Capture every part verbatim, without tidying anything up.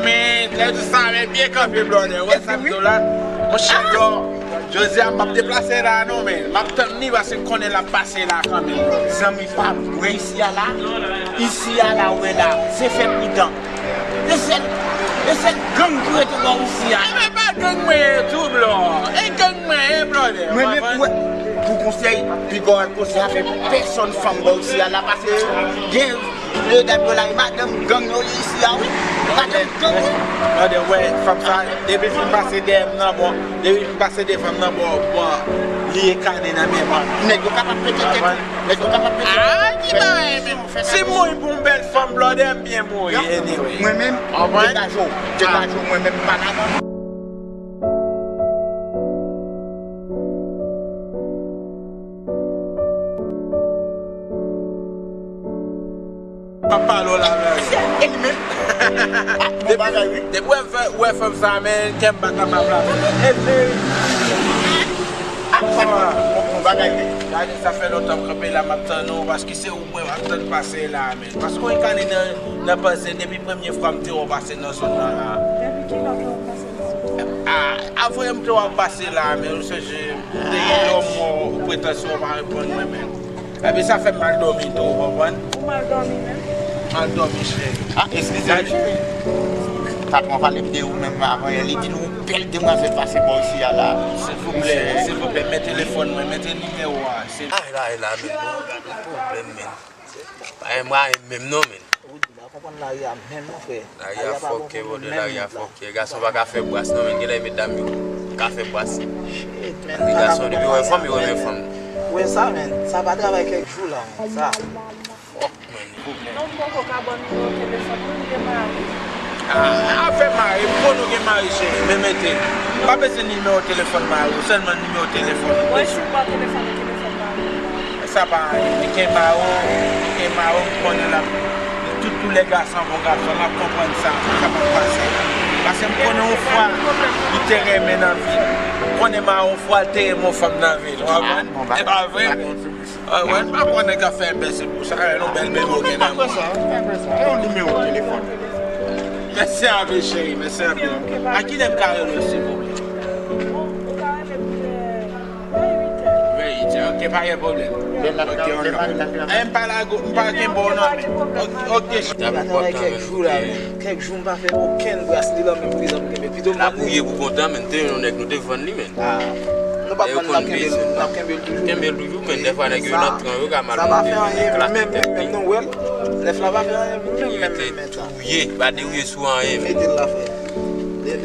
Men, lè di sa, men byen kanpe, brother. Wè sa m di w la? Monchè, bro, jodi a, m ap deplase la, non, men. M ap tann li, paske m konnen l ap pase la, kanmenm. Zanmi pa m, wè isi a la? Isi a la, wè la. Se fè pridan. E sèl, e sèl gang ki rete bò isi a. E men pa gang mwen ye tou, bro. E gang mwen ye, brother. Mwen menm, wè, pou konsèy, pi gwo konsèy a fè pèsonn fanm bò isi a la, paske gen Medam yo la, e madanm gang yo ye isi a, wi. Madanm gang, wi. Tande, wè, fanm sa, depi l fin pase dèyè m nan, bon, depi l fin pase devan m nan, bon, bon, li e kane nan men mwen. Nèg yo kapab pete tèt ou. Nèg yo kapab pete tèt ou. Ah, ki bagay, men. Si m mouri pou yon bèl fanm, brother, m byen mouri, anyway. Mwen menm, degaje w. Degaje w, mwen menm, m pa ladan. Pa pale w la, men. E li menm. Bon bagay, wi. Depi w wè, wè fanm sa, men, kè m bat la pa plas. E se... Ah, bon bagay, wi. Gade, sa fè lontan m kanpe la, m ap tann ou, paske se ou mwen m ap tann pase la, men. Paske w kane nan, nan panse depi premye fwa m te wè w pase nan zòn nan la. Depi kilè w te wè m pase nan zòn nan? Ah, avan m te wè w pase la, men, ou sonje, ou te gen lòm mò, ou pretansyon w pa reponn mwen, men. Epi sa fè m mal dòmi tou, ou konprann? Ou mal dòmi menm? Mal dòmi, cheri. Ah, eskize m, cheri. Patwon pale m de ou menm avan yè, li di nou bèl demwazèl pase bò isi a la. Silvouplè, silvouplè, men telefòn mwen, men nimewo a. Ay la, ay la, men bon, pwoblèm, men. Pa gen mwayen menm non, men. Ou di m pa konprann lari a menm non, frè. Lari a fòkè, brother, lari a fòkè. Gason pa ka fè bras non, men. Genlè medam yo ka fè bras. Shit, men. Gason, depi yo wè fanm, yo renmen fanm. Wè sa, men. Sa pa travay kèk jou la, men. Sa. Fòk, men. Non, m poko ka ba w nimewo telefòn mwen, m gen mari. Ah, afè mari, m konn ou gen mari, cheri, men mete. M pa bezwen nimewo telefòn mari w, sèlman nimewo telefòn ou. Wè, si w ba w telefòn, telefòn mari w. Sa pa anyen, men gen mari w, gen mari w, m konnen l ap, tout, tout lè gason bon gason, l ap konprann sa, sa k ap pase. Paske m konnen yon fwa, li te renmen nan vi l. M konnen mari w yon fwa, l te renmen yon fanm nan vi l. W konprann? E pa vre? Ah, wè, m pa konnen k ap fè enbesil pou sa, yon bèl bebe w gen nan men w. Mwen pa kwè sa, mwen pa kwè sa. E yon nimewo telefòn. Mèsi anpil, cheri, mèsi anpil. A kilè m ka rele w, silvouplè? Ou ka rele m vè, vè uit è. Vè uit è, ok, pa gen pwoblèm. Ok, on. Eh, m pa lage w, m pa kenbe w non. Ok, ok. Travay kèk jou la, men. Kèk jou m pa fè okenn bras, li la menm prizon m kenbe. Pito m vann li. N ap wouye pou kontan, men, te yon nèg nou te vann li, men. Ah, nou p ap vann, n ap kenbe l, n ap kenbe l toujou. Kenbe l toujou, men dèfwa nèg yo nan tran, yo ka mal monte, yo eklate tèt li. Menm, menm, menm, non, wè l. Nèf la pa fè anyen, menm, menm, menm, menm, sa. Touye, pa derouye sou anyen, men. Mete l la, frè.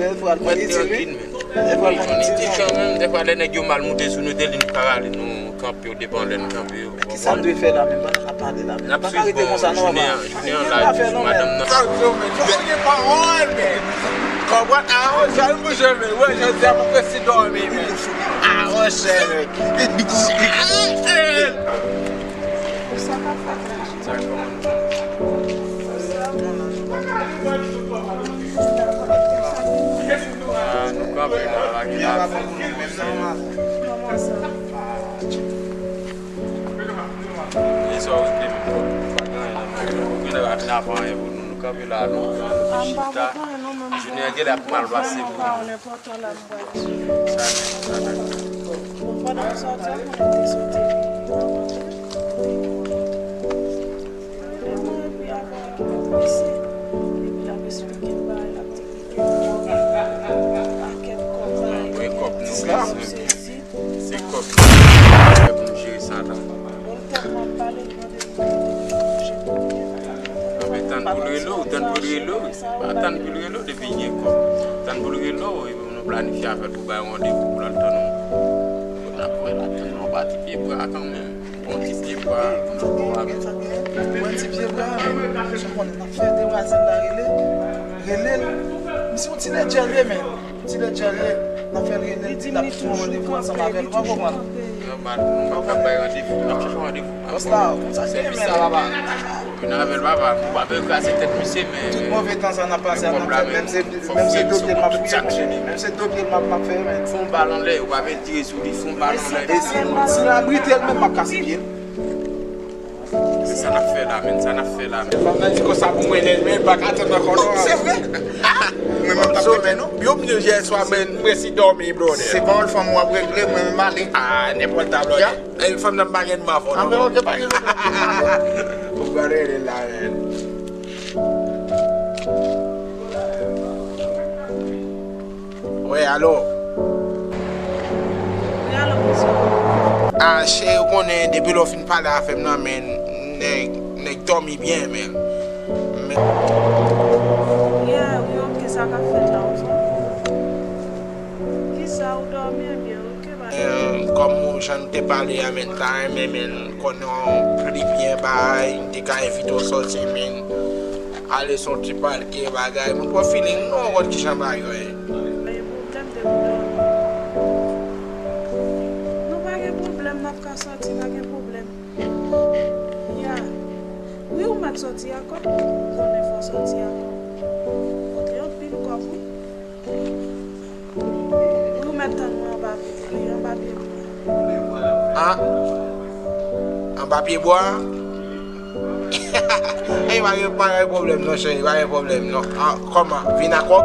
Dèfwa l pran itil, wi. Dèfwa l pran itil, kanmenm, dèfwa lè nèg yo mal monte sou nou, te di nou ka rale, nou kanpe yo, depann lè nou kanpe yo. Kisa m dwe fè la menm pandan n ap pale la menm? N ap swiv, bon, jounen an, jounen an la, madanm nan. Sa w di yo, men, fò gen pawòl, men. Konprann, a onz è m bouje, men, wè, jodi a, m ap resi dòmi, men. A, monchè, men. Ah, nou kanpe la, la, la. Gen sa w regle menm, pa gen anyen nan men w. Ou genlè pa vin avè anyen pou nou. Nou kanpe la, nou pran, nou chita. Jounen an genlè ap mal pase pou nou. Sa, sa, sa. Bon, pandan m sòti a, konnen m te soti, m te rankontre, m te konnen. Epi avè yon mesye, epi l ap esplike m bagay, l ap te kite m kòb, pakèt kòb, bagay, wi, kòb nou bezwen. Se kòb nou fè pou nou jere sa la. Bon, tèlman ap pale, li mande m kote m ye, kote m ye. Anben, tann pou l rele w, tann pou l rele w. Pa tann pou l rele w depi l gen kòb. Tann pou l rele w, epi nou planifye avè l pou bay randevou pou l al tann ou. N ap wè l ap tann yon pati pye bwa kanmenm. Bon, ti pye bwa, bon, bon, bon. Mwen ti pye bwa, men, se konn n ap fè demwazèl la rele, rele l. M se yon ti ledjè l ye, men. Ti ledjè l ye. N ap fè l rele, l di l ap pran randevou ansanm avè l. Ou pa konprann? Nòmal, nou pa pral bay randevou, n ap chèche yon randevou. Bòs la, konsa l ye, men. Sèvis sa, papa. Vin avè l, papa. Ou pa bezwen kraze tèt misye, men. Tout move tan sa n ap pase a, n ap fè, menm se, menm se do pye m ap fouye, men. Menm se do pye m ap, m ap fè, men. Fè yon bal anlè, ou pa bezwen tire sou li, fè yon bal anlè. E si, si m abrite l menm, m ap kase pye l. Sa n ap fè la, menn? Sa n ap fè la, menn? Fanm nan di konsa pou mwen, men l pa ka tann ankò non. Se vre? Mwen menm t ap rete non. Yo m di yè swa, menn, m resi dòmi, brother. Se pawòl fanm w ap regle, mwen menm ale. Ah, nenpòt ta, brother. E fanm nan m pa gen m avè w non. Ah, men ok, pa gen pwoblèm. Ou pa rele la, menn. Wi, alo. Wi, alo, bonswa. Ah, cheri, ou konnen, depi lè w fin pale avè m nan, men nèg, nèg dòmi byen, men. Men Yeah, wi, ok, sa k ap fèt la, ou fò? Kisa, ou dòmi? Ebyen, ok, ba. Eh, kòm ou, jan nou te pale a, men, ta renmen, men, konnen yon pli byen bay, m te ka envite w sòti, men, ale sòti pale kèk bagay. Mwen pran feeling non, ou konn kijan bagay yo ye. Pa gen pwoblèm de pou dòmi. Non, pa gen pwoblèm, n ap ka sòti, pa gen pwoblèm. Ya. Wi, ou mèt sòti a kòb. Ou konnen fò sòti a kòb. Pote anpil kòb, wi. Ou mèt tann mwen anba pye, anba pye bwa. Ah? Anba pye bwa? Ey, pa gen, pa gen pwoblèm non, cheri, pa gen pwoblèm non. Ah, kòman? Vin a kòb?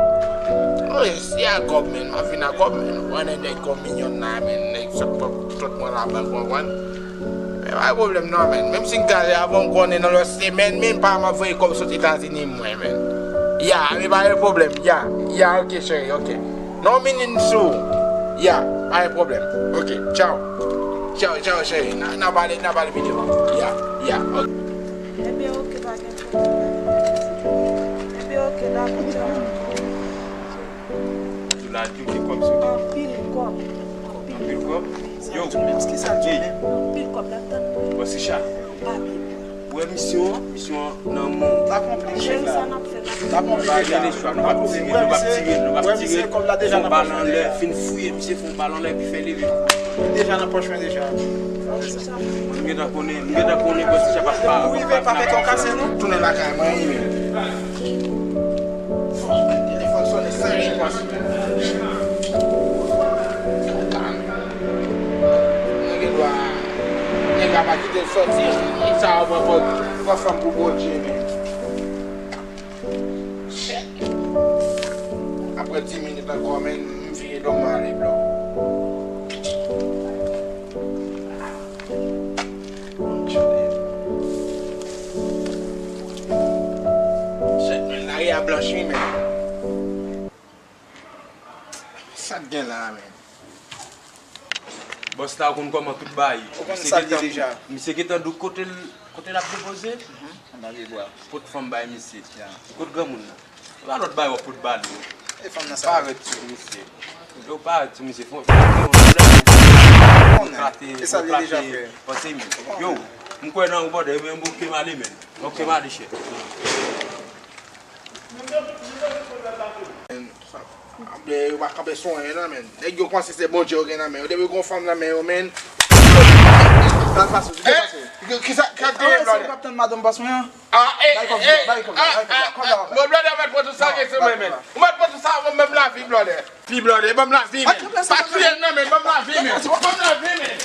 Wi, si a kòb, men, m ap vin a kòb, men. Ou konnen nèg kòb minyon nan, men, nèg sot, sot mwen labank, ou konprann? Men pa gen pwoblèm non, men. Menm si m gade avan, m konnen nan lòt semèn, men m pa m ap voye kòb sot Etazini, mwen, men. Ya, men pa gen pwoblèm. Ya, ya, ok, cheri, ok. Non, minin sou. Ya, pa gen pwoblèm. Ok, tchaw. Tchaw, tchaw, cheri. N a, n a pale, n a pale pi devan. Ya, ya, ok. Ebyen, ok, pa gen pwoblèm. Ebyen, ok, dakò, tchaw. Di la, di w gen kòb sou li. Anpil kòb. Anpil kòb? Yo. Anpil kòb, l ap tann. Bòs Richard. Ou wè misyon an? Misyon an nan men w. L ap ranpli chèf la. L ap ranpli deja. Nou p ap tire, nou p ap tire, nou p ap tire. Fè yon bal anlè, fin fouye misye, fè yon bal anlè, epi fè leve. Deja nan pòch mwen deja. Nou gentan konnen, nou gentan konnen Bòs Richard p ap pa. Ou rive pa fè kè w kase non. Tounen lakay mwen, wi. Telefòn sonnen san repons. Mwen gen dwa, nèg la pa kite l sòti, sa a pran pòt, pran fanm pou Bondye, men. Shit. Apre dis minit ankò, men, m vire do m ale, bro. Shit, men, lari a blanch, wi, men. Sa k gen la, men? Bòs la, ou konn kòman tout bagay. Ou konn sa l ye deja. Misye gentan dout kote l, kote l ap depoze. Anba pye bwa. Pot fanm bay misye. Kot granmoun nan? Pa lòt bagay w ap pot ba li. E fanm nan sa. Parèt sou misye. Yo parèt sou misye. Fò, fò, fò, e sa l ye deja, frè. Panse m. Yo, m kwè nan ou, brother, men m bouke m ale, men. Ok, m ale, chè. Anble yo pa kanpe sou anyen nan, men. Nèg yo panse se Bondye yo gen nan men yo. Depi gon fanm nan men yo, men. Sa pase, sa pase. Kisa, kisa k genyen, blòdè? Ou p ap tann madanm bòs mwen an? Ah, eh, bay kòb, eh, bay kòb, ah, bay kòb, ah, kòb la, ah, kòb la. Bon, blòdè, mèt pran tout sa gen sou mwen, men. Ou mèt pran tout sa, ou mèm lavi, blòdè. Fi blòdè, ban m lavi, men. Pa touye m nan, men, ban m lavi, men. Ban m lavi, men.